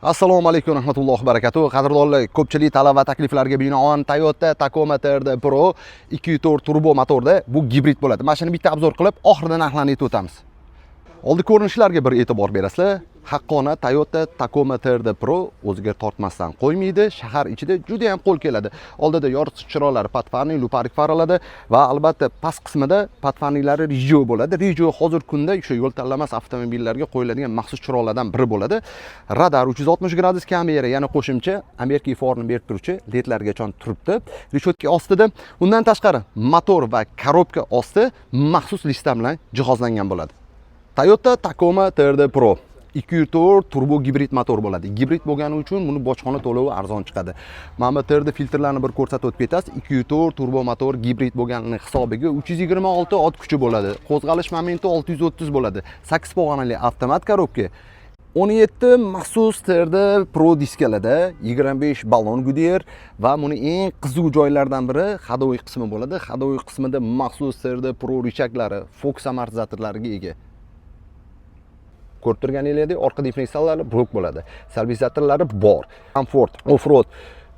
Assalomu alaykum rahmatullohi barakatuh. Qadrdonlar, ko'pchilik talab va takliflarga binoan Toyota Tacoma TRD Pro 2.4 turbo motorda, bu gibrid bo'ladi. Mana shuni bitta обзор qilib, oxirida narxlarni aytib o'tamiz. Oldi ko'rinishlarga bir e'tibor berasizlar. Haqqona Toyota Tacoma TRD Pro o'ziga tortmasdan qo'ymaydi. Shahar ichida juda ham qo'l keladi. Oldida yoritish chiroqlari подфарник, лупарик faraladi va albatta past qismida подфарник lari Rijio bo'ladi. Rijio hozirgi kunda o'sha yo'l tanlamas avtomobillarga qo'yiladigan maxsus chiroqlardan biri bo'ladi. Radar, 360 gradus kamera, yana qo'shimcha Amerika farini berib turuvchi ledlargacha turibdi. Решётка ostida. Undan tashqari motor va коробка osti maxsus lista bilan jihozlangan bo'ladi. Toyota Tacoma TRD Pro 2.4 turbo gibrid motor bo'ladi. Gibrid bo'lgani uchun buni bojxona to'lovi arzon chiqadi. Mana bu TRD filtrlarni bir ko'rsatib o'tib ketasiz. 2.4 turbo motor gibrid bo'lganini hisobiga 326 ot kuchi bo'ladi. Qo'zg'alish momenti 630 bo'ladi. 8 pog'onali avtomat коробка. 17 maxsus TRD Pro diskalarda, 25 ballon Goodyear va buni eng qiziq joylaridan biri ходовой qismi bo'ladi. Ходовой qismida maxsus TRD Pro рычаг lari, Fox amortizatorlariga ega. Ko'rib turganingizdek, orqa differensiallari blok bo'ladi, stabilizatorlari bor, komfort, off-road,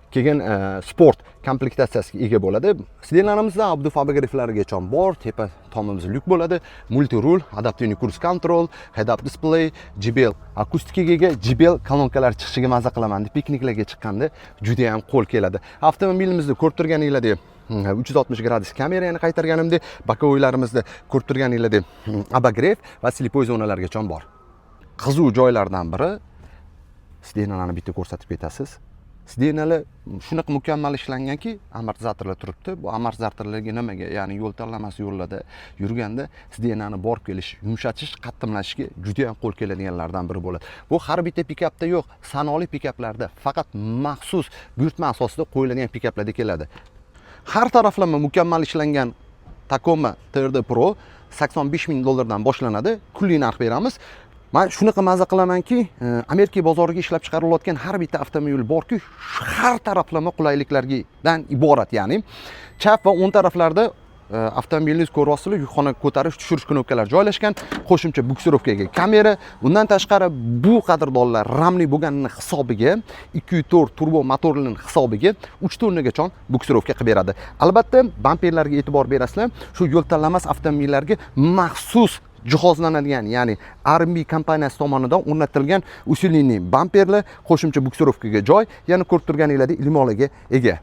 keyin sport komplektatsiyasiga ega bo'ladi. Сиденье larimizda обдув, обогрев larigacha bor. Tepa tomimiz lyuk bo'ladi, мультируль, адаптивный круиз контроль, head up display, JBL akustikaga ega, JBL kolonkalar chiqishiga maza qilaman deb pikniklarga chiqqanda juda ham qo'l keladi. Avtomobilimizni ko'rib turganinglardek, 360 gradus kamerani qaytarganimdek, боковой larimizda ko'rib turganinglardek, обогрев va слепой zonalargacha bor. Qiziq joylardan biri, сиденье larni bitta ko'rsatib ketasiz. Сиденье lar shunaqa mukammal ishlanganki, amortizatorlar turibdi. Bu amortizatorlarga nimaga? Ya'ni yo'l tanlamas yo'llarda yurganda сиденье ni borib kelish, yumshatish, qattimlashishga juda ham qo'l keladiganlardan biri bo'ladi. Bu har bitta pikapda yo'q, sanoqli pikaplarda, faqat maxsus buyurtma asosida qo'yiladigan pikaplarda keladi. Har taraflama mukammal ishlangan Tacoma TRD Pro 85 ming dollardan boshlanadi. Kunlik narx beramiz. Man shunaqa maza qilamanki, Amerika bozoriga ishlab chiqarilayotgan har bitta avtomobil borki, har taraflama qulayliklardan iborat. Ya'ni chap va o'ng taraflarda, avtomobilingiz ko'ryapsizlar, yukxona ko'tarish, tushirish knopkalari joylashgan, qo'shimcha буксировка ga kamera. Undan tashqari bu, qadrdonlar, ramli bo'lganini hisobiga, 2.4 turbo motorning hisobiga 3 tonnagacha буксировка qilib beradi. Albatta, bamperlarga e'tibor berasizlar, shu yo'l tanlamas avtomobillarga maxsus jihozlanadigan, ya'ni RMB kompaniyasi tomonidan o'rnatilgan усиленный bamperlar, qo'shimcha буксировка ga joy, yana ko'rib turganinglardek, ilmoqlarga ega.